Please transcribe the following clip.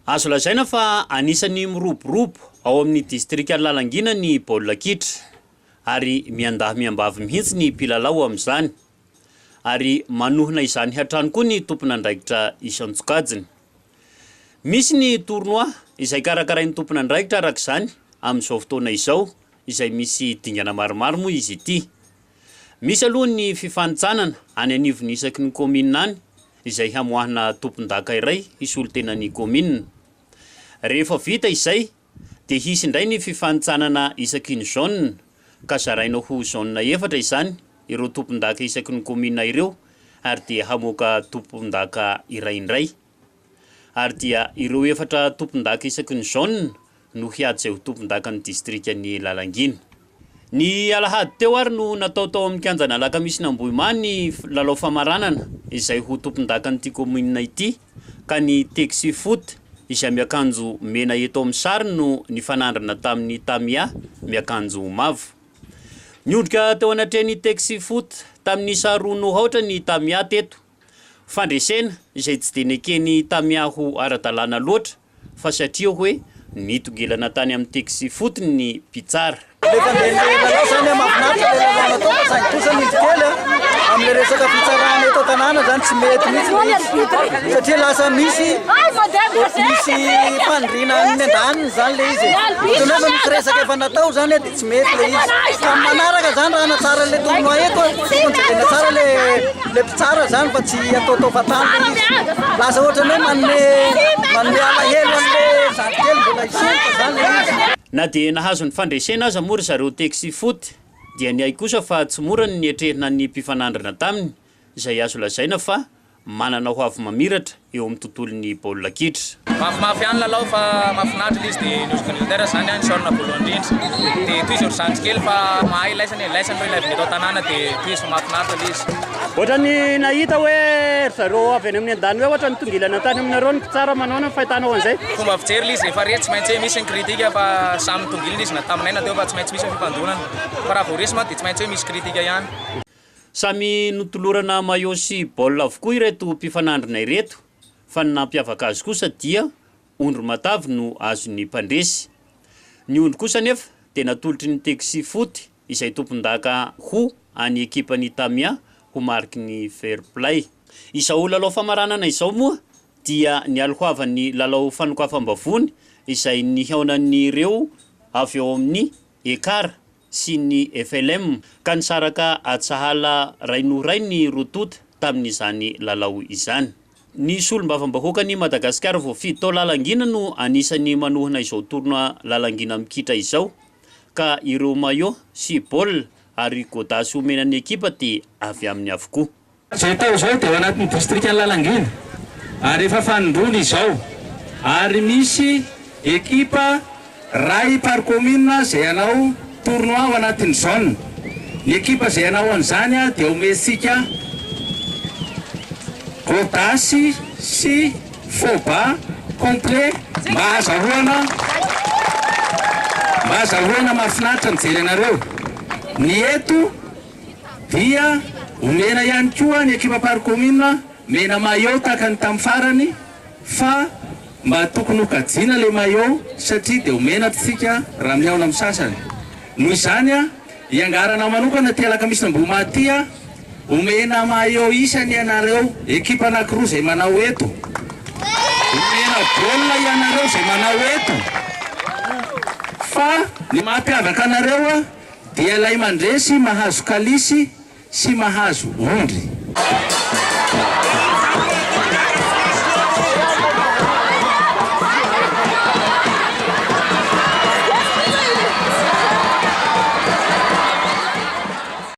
Azo lazaina fa anisan'ny miroborobo ao amin'ny distrikan'i Lalangina ny baolina kitra ary miandahy miambavy mihitsy ny mpilalao amin'izany ary manohina izany hatrany koa ny tompon'andraikitra isan-tsokajiny. Misy ny tournoi izay karakarain'ny tompon'andraikitra araka izany amin'izao fotoana izao izay misy dingana maromaro moa izy ity. Misy aloha ny fifanintsanana any anivon'ny isaky ny kaominina any izay hamoahana tompondaka iray hisolo tena ny kaominina. Rehefa vita izay dia hisy indray ny fifanintsanana isaky ny zone ka zaraina ho zone efatra izany ireo tompondaka isaky ny kaominina ireo ary dia hamoaka tompondaka iray indray. Ary dia ireo efatra tompondaka isaky ny zone no hiady izay ho tompondakan'ny distrikan'i Lalangina. Ny alahady teo ary no natao tao amin'ny kianjan'Alakamisin'Ambohimaha ny lalao famaranana izay ho tompondakan'ity kaominina ity ka ny Texi Foot izay miakanjo mena eto amin'ny sary no nifanandrina tamin'ny Tamia miakanjo mavo. Niondrika teo anatrehan'ny Texi Foot tamin'ny isa roa noho aotra ny Tamia teto. Fandresena izay tsy dia neken'i Tamia ho ara-dalàna loatra fa satria hoe nitongilana tany amin'ny Texi fotony ny mpitsara. Le fandehan'le lalao zany a, mahafinaritra le lalao natao fa saingy kosa ny indro kely a, amle resaka fitsarana eto an-tanàna zany tsy mety mihitsy le izy satria lasa misy misy fanindriana ny andaniny zany le izy e, ohatra hoe efa misy resaka efa natao zany a de tsy mety le izy, ka amin'ny manaraka zany raha hanatsara an'le tournoi eto a, tokony jerena tsara le Le mpitsara zany fa tsy ataotao fahatany le izy. Lasa ohatran'ny hoe manome manome alahelo an'le zandrikely mbola hisoroka zany le izy. Na dia nahazo ny fandresena aza moa ry zareo Texi Foot dia niaiky kosa fa tsy mora ny nietrehina ny mpifanandrina taminy izay azo lazaina fa manana ho avy mamiratra eo amin'ny tontolon'ny baolina kitra. Mafimafy ihany lalao fa mahafinaritra ilay izy dia ny organisateur zany an isaorana voalohany indrindra dia tohizo ry zandry kely fa mahay laisany e, laisany ireo ilay avy eto an-tanàna dia tohizo fa mahafinaritra ilay izy. Ohatran'ny nahita hoe ry zareo avy any amin'ny andaniny hoe ohatran'ny nitongilana tany aminareo ny mpitsara, manao ahoana ny fahitanao an'izay? Fomba fijery ilay izy rehefa re tsy maintsy hoe misy ny critique fa samy mitongilana izy na taminay na teo fa tsy maintsy misy ny fifandonana fa raha vao resy manko dia tsy maintsy hoe misy critique ihany. Samy notolorana maillot sy baolina avokoa ireto mpifanandrina ireto fa ny nampiavaka azy kosa dia ondry matavy no azon'ny mpandresy. Ny ondry kosa anefa dia natolotry ny Texi Foot izay tompondaka ho an'ny ekipan'i Tamia ho mariky ny fair play. Izao lalao famaranana izao moa dia nialohavan'ny lalao fanokafam-bavony izay nihaonan'ireo avy ao amin'ny Ekar sy ny FLM, ka nisaraka ady sahala ray noho ray ny roa tonta tamin'izany lalao izany. Ny solombavambahoakan'i Madagasikara voafidy tao Lalangina no anisan'ny manohana izao tournoi Lalangina mikitra izao, ka ireo maillot sy baolina ary godasy omena ny ekipa dia avy aminy avokoa. Izao atao izao dia ao anatin'ny distrikan'i Lalangina ary efa fanindroany izao ary misy ekipa ray par commune izay hanao tournoi ao anatin'ny zone. Ny ekipa izay hanao an'izany dia omentsika godasy sy foba complet mba hazahoana mba hazahoana mahafinaritra mijery anareo. Ny eto Dia omena ihany koa ny ekipa par commune mena maillot tahaka ny tamin'ny farany fa mba tokony ho kajiana le maillot satria dia ho menatra isika raha mihaona amin'ny sasany. Noho izany iangarana manokana ity alakamisin'Ambohimaha ity omena maillot isany ianareo ekipa anakiroa izay manao eto. Omena baolina ianareo izay manao eto fa ny mampiavaka anareo Dia ilay mandresy mahazo kalisy sy mahazo ondry.